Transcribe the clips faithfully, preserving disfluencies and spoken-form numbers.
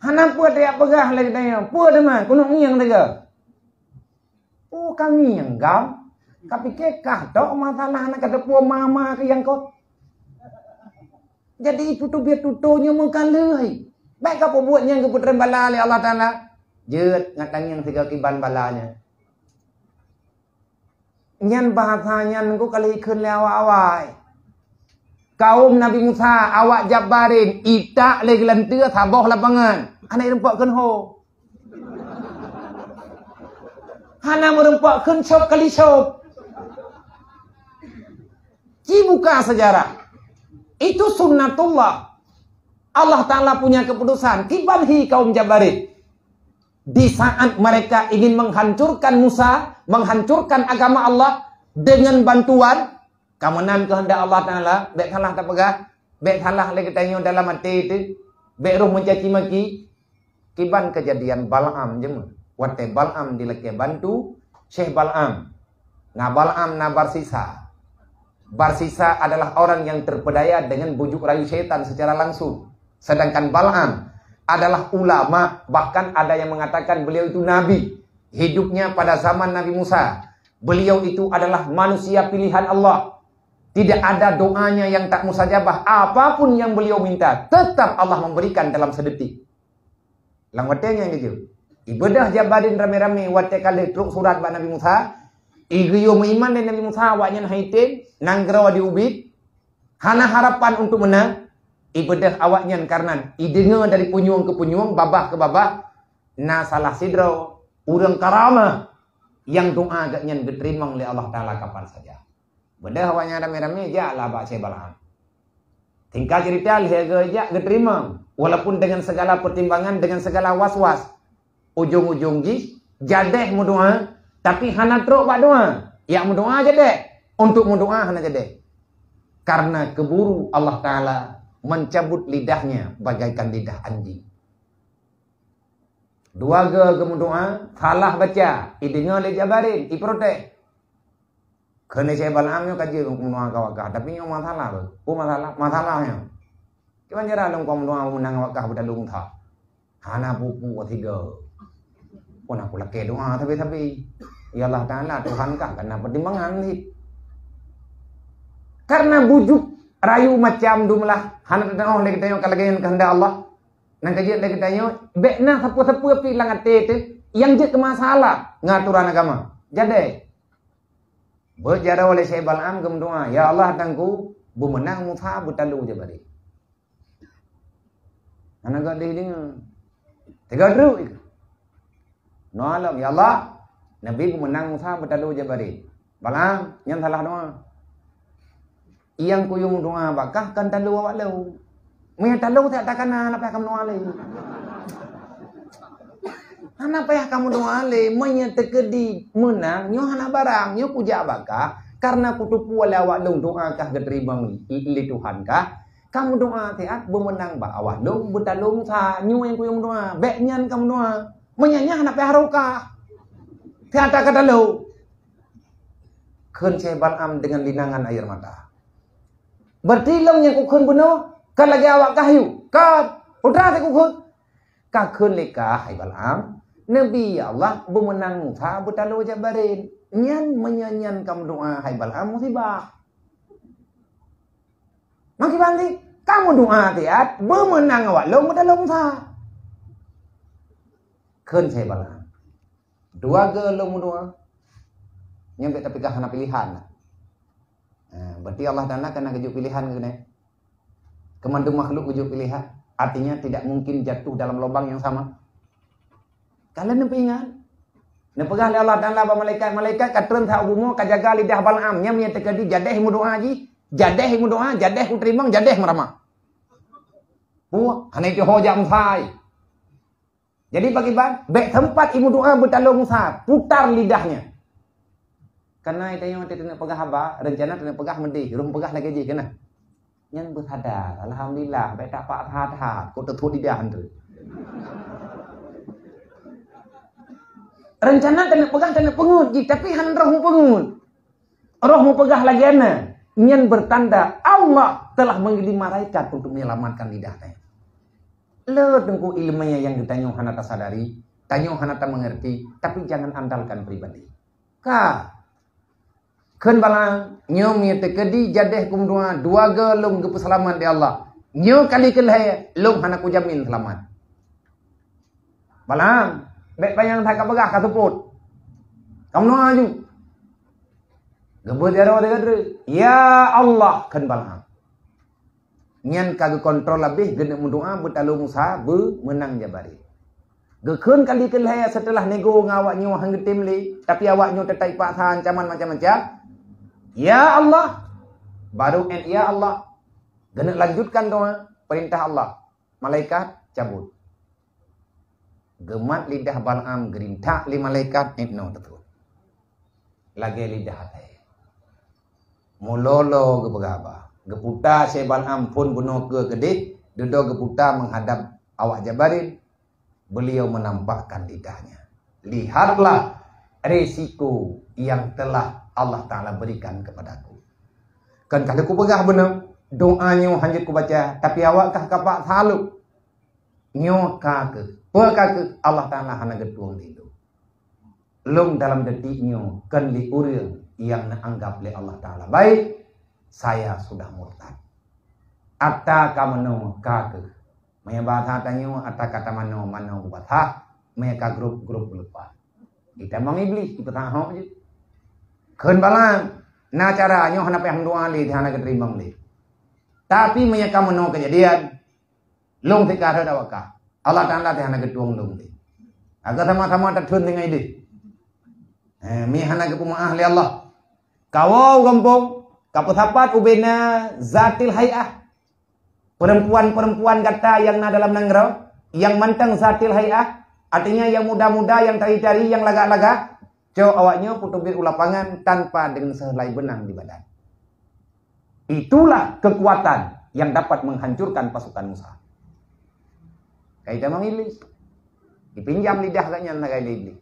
Hana peue tajak peugah lé geutanyoe. Peue teuma, keuneuk ngieng teuga. Oh, ka ngieng gam. Ka pike kah tok masalah na ka teupeue mama keu nyang kot. Jadi, itu teubiet tutoe nyoe meukaleuh. Bèk ka peubuet nyang geupeutrön bala lé Allah Taala. Jeuet ngat tangieng sigoe kiban bala nyan. Nyan bahasa nyan engko ka lheueh ikheun lé awak-awak. Kaum Nabi Musa, awak Jabbarin, itak lé geulanteue saboh lapangan. Hana ireumpok kheun ho. Hana meureumpok kheun sop kali sop. Ci buka sejarah. Itu sunnatullah. Allah Taala punya keputusan. Kiban hi kaum Jabbarin. Di saat mereka ingin menghancurkan Musa, menghancurkan agama Allah dengan bantuan, ka meunan keuheundak Allah Taala, bèk salah tapeugah, bèk salah lé geutanyoe dalam até teuh, bèk roh meucaci maki. Kiban keujadian Balaam jeumeuh. Watèe Balaam dilakèe bantu Syekh Balaam. Na Balaam, na Barsisa. Barsisa adalah orang yang terpedaya dengan bujuk rayu setan secara langsung. Sedangkan Balaam adalah ulama, bahkan ada yang mengatakan beliau itu nabi. Hidupnya pada zaman Nabi Musa. Beliau itu adalah manusia pilihan Allah. Tidak ada doanya yang tak mustajabah. Apapun yang beliau minta, tetap Allah memberikan dalam sedetik. Lam watèe nyan geujok. Ibeudôh Jabbarin ramé-ramé watèe ka lheueh trok surat bak Nabi Musa. Igeuyue meuiman lé Nabi Musa, awaknyan han item, nanggroe di ubit. Hana harapan untuk meunang. Ibeudôh awaknyan kareuna ideungoe dari punyueng keu punyueng, babah keu babah, na salah sidroe ureueng karamah nyang doa geuhnyan geuteurimong lé Allah Taala kapan saja. Beudôh awaknyan ramé-ramé jak lah bak Syekh Balaam. Singkat cerita, lheueh geujak geuteurimong, walaupun dengan segala pertimbangan, dengan segala was-was. Ujong-ujong jih jadeh meudoa, tapi hana trok bak doa. Jak meudoa jadeh, untuk meudoa hana jadeh. Karena keburu Allah Taala mencabut lidahnya bagaikan lidah anjing. Dua go geumeudoa, salah baca, ideungoe lé Jabbarin, iprotes. Kheun lé Syekh Balaam nyoe ka jeuet meudoa keu awak kah, tapi nyoe masalah tu. Peue masalah? Masalah nyoe. Kiban cara lôn kon meudoa meumeunang awak kah beutalo Musa? Hana peue-peue sigoe. Pun aku lakèe doa sabe-sabe. Ya Allah Taala, Tuhan kah ka na pertimbangan cit. Karena bujuk rayu macam dum lah, hana teudeungoe lé geutanyoe ka lagèe nyan keuheundak Allah. Nyang ka jeuet lé geutanyoe, bèk na sapeue-sapeue pih lam até teuh nyang jeuet keu masalah ngon aturan agama. Jadeh. Beujaroe lé Syekh Balaam geumeudoa, "Ya Allah, Tuhanku, beumeunang Musa beutalo Jabbarin." Hana gak deh deungoe. Teuga treuk ikeu. Doa lom, "Ya Allah, Nabi beumeunang Musa beutalo Jabbarin." Balaam, nyan salah doa. Nyang kuyue meudoa bak kah kon talo awak lôn. Meunyo talo, tak takana, hana payah kamoe doa lé. Hana payah kamoe doa lé, meunyo teukeudi meunang, nyoe hana barang, nyoe kujak bak kah, karena kuteupeue lé awak lôn doa kah geuteurimong lé Tuhan kah. Kamoe doa siat beumeunang bak awak lôn, beutalo Musa, nyoe nyang kuyue meudoa. Bèk nyan kamoe doa. Meunyo nyan hana payah rhot kah. Siat ka talo. Kheun Syekh Balaam dengan linangan air mata. Berarti lôn nyang kukheun bunoe, ka lagèe awak kah yue? Ka, peue teuma kukheun? Ka kheun lé kah, hai Balaam, Nabi Allah beumeunang Musa beutalo Jabbarin. Nyan meunyo nyan kamoe doa, hai Balaam, musibah. Makiban lé, kamoe doa siat beumeunang awak lôn beutalo Musa. Kheun Syekh Balaam. Dua go lôn meudoa. Nyan bèk tapeugah hana pilihan. Ha, berarti Allah Taala ka na geujok pilihan keunoe. Keu mandum makhluk geujok pilihan. Artinya tidak mungkin jatuh dalam lubang yang sama. Ka lheueh neupeuingat. Neupeugah lé Allah Taala bak malaikat, malaikat ka treun sa u bumoe ka jaga lidah Balaam. Nyan meunyo teukeudi jadeh meudoa jih, jadeh meudoa, jadeh kuteurimong, jadeh meuramah. Puih, hana jiteuho jak Musa. Jadi pakiban, bèk teumpat imeudoa beutalo Musa, putar lidahnya. Kana tanyoe teuneuk peugah haba, reuncana teuneuk peugah meudeh, roh peugah lagèe jih keunan. Nyan beusada, alhamdulillah, bèk tapak that-that, kok teuthot lidah tu. Reuncana teuneuk peugah teuneuk peungeut jih, tapi han roh meupeungeut. Roh meupeugah lagèe na, nyan bertanda Allah telah mengirim malaikat untuk menyelamatkan lidah tanyoe. Le teungku ileumèe nyang geutanyoe hana tasadari, tanyoe hana tameungerti, tapi jangan andalkan pribadi. Ka. Kheun Balaam, nyoe meunyoe teukeudi jadeh kumeudoa dua goe lôn geupeuseulamat lé Allah. Nyoe kali keulhèe lôn hana kujamin seulamat. Balaam, bèk panyang that kapeugah ka seupôt. Kameudoa ju. Geubeuet jaroe teuka treuk. Ya Allah, kheun Balaam. Nyan ka geukontrol leubeh geuneuk meudoa beutalo Musa beumeunang Jabalin. Geukheun kali keulhèe seuteulah nego ngon awak nyoe han geutem lé, tapi awak nyoe teutab ipaksa ancaman macam-macam. Ya Allah, baru èt ya Allah. Geuneuk lanjutkan doa, peurintah Allah. Malaikat cabot. Geumat lidah Balaam geurintak lé malaikat, èt noe teuthon. Lagèe lidah até. Mulolo geupeugah haba. Geuputa sè Balaam phon bunoe keue keudeh, dudoe geuputa meuhadab awak Jabalin. Beliau menampakkan lidahnya. Lihatlah risiko yang telah Allah Ta'ala berikan kepadaku. Kan ka lheueh kupeugah bunoe, doa nyoe hanjeuet kubaca, tapi awak kah kapak salôk. Nyoe ka keuh, peue ka keuh Allah Ta'ala hana geutueng lé lôn. Lôn dalam detik nyoe kon lé ureueng nyang neuanggap lé Allah Ta'ala baik, saya sudah murtad. Ata ka meunoe ka keuh. Meunyoe bahasa tanyoe ata ka tamanoe, manoe bubasah, meunyoe ka grob, grob beuleupah. Itamong Iblih, ipeutahok jih. Kheun Balaam, na cara nyoe hana payah meudoa lé, hana geuteurimong lé. Tapi meunyoe ka meunoe keujadian, lôn teuka rhot awak kah. Allah Ta'ala teuh hana geutueng lôn lé. Agar sama-sama tatheun deungon idéh. Eh, mi hana geupeumaáh lé Allah. Kawoe u gampông, kapeusapat ubena zatil hai'ah. Perempuan-perempuan gata nyang na dalam nanggroe, nyang mantong zatil hai'ah, artinya nyang muda-muda, nyang tari-tari, nyang lagak-lagak, cok awak nyoe peuteubiet u lapangan tanpa deungon sehelai beunang di badan. Itulah kekuatan yang dapat menghancurkan pasukan Musa. Kai tamong Iblih. Dipinjam lidah gobnyan lagèe lé Iblih.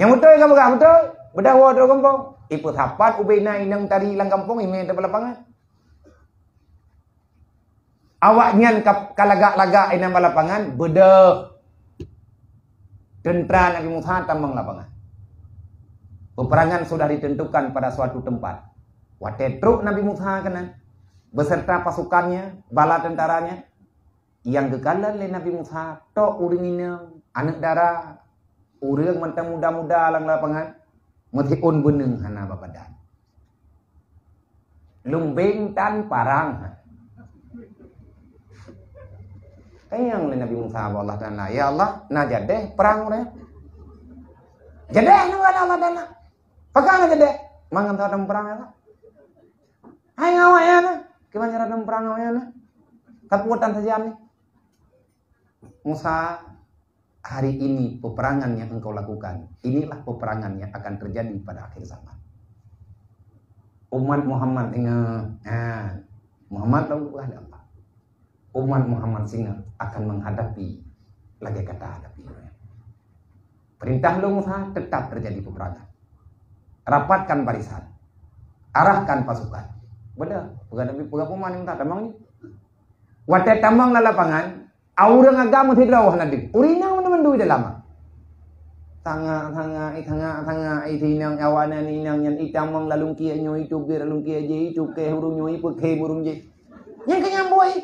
Nyang beutôi ka peugah beutôi, beudôh woe droe gampông. Ipeusapat ubena inong tari lam gampông, imè teuh bak lapangan. Awaknyan ka, ka lagak-lagak inong bak lapangan, beudôh. Teuntara Nabi Musa tamong lapangan. Peperangan sudah ditentukan pada suatu tempat. Watèe trok Nabi Musa keunan, beserta pasukannya, bala tentaranya, nyang geukalon lé Nabi Musa, tok ureueng inong, aneuk dara, ureueng mantong muda-muda lam lapangan, meusiôn beuneueng hana bak badan. Lumbeng tan parang. Tanyong lé Nabi Musa bak Allah Ta'ala, "Ya Allah, na jadeh perang uroe nyoe?" "Jadeh," neuh kheun Allah Ta'ala. "Pakon na jadeh?" "Mangat saboh teumpat perang, ya Allah." "Hai awaknyan, kiban cara teumpat perang awaknyan?" "Keukuatan sajan nyoe." Musa, hari ini peperangan yang engkau lakukan, inilah peperangan yang akan terjadi pada akhir zaman. Umat Muhammad ingat, ha, Muhammad lawan Allah. Umat Muhammad singoh akan menghadapi lagèe ka tahadapi. Perintah lôn Musa tetap terjadi peperangan. Rapatkan barisan. Arahkan pasukan. Beudôh, peugah Nabi, peugah peuma Musa, tamong nyoe. Watèe tamong lam lapangan, Ureueng agam sidroe hana deuh. Ureueng inong mandum-mandum di dalam. Tangak, tangak, eh, tangak, tangak, eh, si inong, awaknyan inong nyan itamong lam lungkiek nyoe, iteubiet lam lungkiek jih, icukéh ureueng nyoe, ipeukhém ureueng jih. Nyan keuh nyang buet.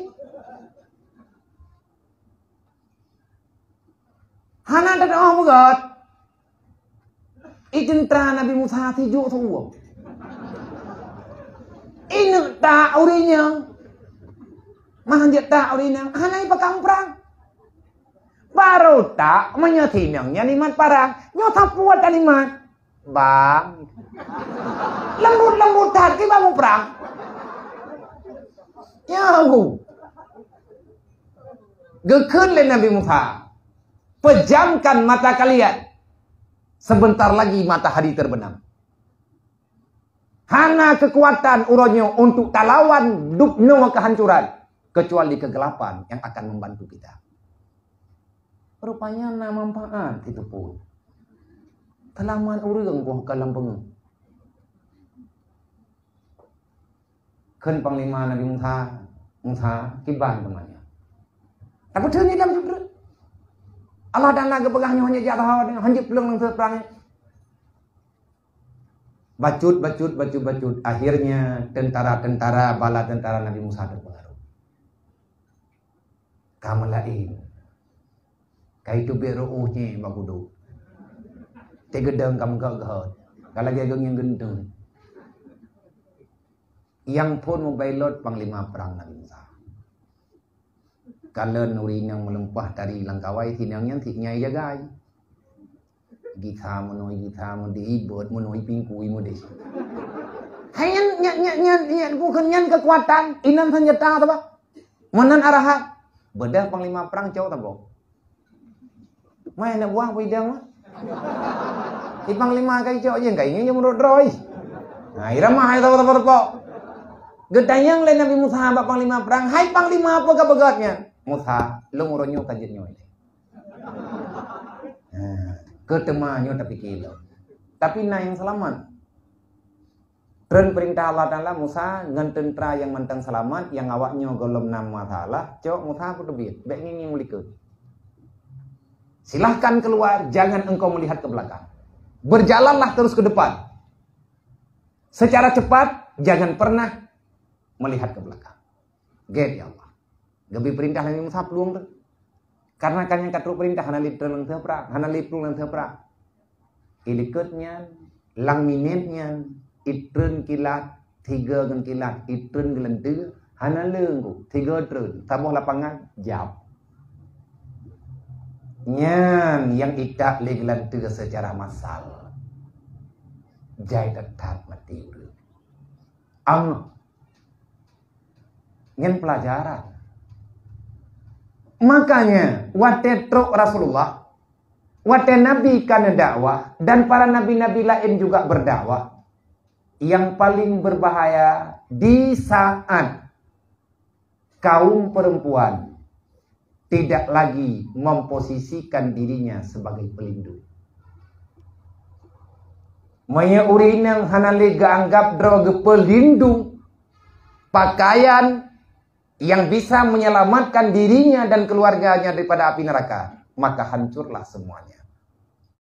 Hana teudoh beugöt. Ih, teuntara Nabi Musa sijuek seuuem. Ineuk tak ureueng nyan. Mah jeuet tak ureueng nyan. Hana ipakat muprang. Barô tak meunyoe sinong nyan imat parang. Nyoe sapeue tan imat. Bang. Lembut-lembut that kiban muprang. Ya Allah. Geukheun lé Nabi Musa, "Pejamkan mata kalian. Sebentar lagi matahari terbenam." Hana keukuatan uroe nyoe untuk talawan dub nyoe keuhancuran, kecuali kegelapan yang akan membantu kita. Rupanya na manfaat itu pun. Teulawan ureueng boh ka lam peungeuh. Kheun panglima Nabi Musa, "Musa, kiban teuma nyan?" Tapi teuh nyoe dam jeuet. Allah Taala geupeugah nyoe hana jak sahoe, hana jeuet plueng lam prang. Bacut, bacut, bacut, bacut. Akhirnya tentara-tentara, bala tentara Nabi Musa terpengaruh. Ka meulaén. Ka iteubiet ru'uh nyan bak udeb. Teugeudong ka meugét-gét. Ka lagée geuh nyang geuntun. Nyang phon mubailot panglima perang Nabi Musa. Kalon ureuëng nyang meulumpah tari lam kawai, sinong nyan sit nyai jagai. Gisa meunoe, gisa meudeh, ibot meunoe, pingkui meudeh. Hai nyan, nyan, nyan, nyan, nyan, bukan nyan kekuatan, inan senjata atau apa? Meunan arahan. Bedah panglima perang cok tabok. Mai aneuk buah peudong mah. Di panglima kai cok je, kai nyan meurot droe. Nah, irama hai tapa-tapa tepok. Geutanyong lé Nabi Musa bak panglima perang, "Hai panglima, apa ka peugét nyan?" "Musa, lôn uroe nyoe ka jeuet nyoe." Nah, keu teuma nyoe tapike lom. Tapi na nyang seulamat. Treun peurintah Allah Taala, Musa ngon teuntara nyang mantong seulamat, nyang awak nyoe gohlom na masalah, cok Musa peuteubiet, bék ngieng-ngieng likot. Silahkan keluar, jangan engkau melihat ke belakang. Berjalanlah terus ke depan. Secara cepat, jangan pernah melihat ke belakang. Gét ya Allah. Geubri peurintah lé Nabi Musa plueng teuh. Karena kan nyang ka trok peurintah hana lé treun lam teuh prang, hana lé plueng lam teuh prang. Ilikot nyan, lam minét nyan, itreun kilat, tiga ngon kilat, itreun geulanteue, hana lé ngon tiga treun, saboh lapangan, jam. Nyan nyang itak lé geulanteue secara massal. Jai that-that maté ureuëng. Angoh. Nyan pelajaran. Makanya, watée trok Rasulullah, watée Nabi ka neudakwah, dan para nabi-nabi laén juga berdakwah, yang paling berbahaya di saat kaum perempuan tidak lagi memposisikan dirinya sebagai pelindung. Meunyoe ureuëng inong hana lé geuanggap droe geupeulindung, pakaian yang bisa menyelamatkan dirinya dan keluarganya daripada api neraka, maka hancurlah semuanya.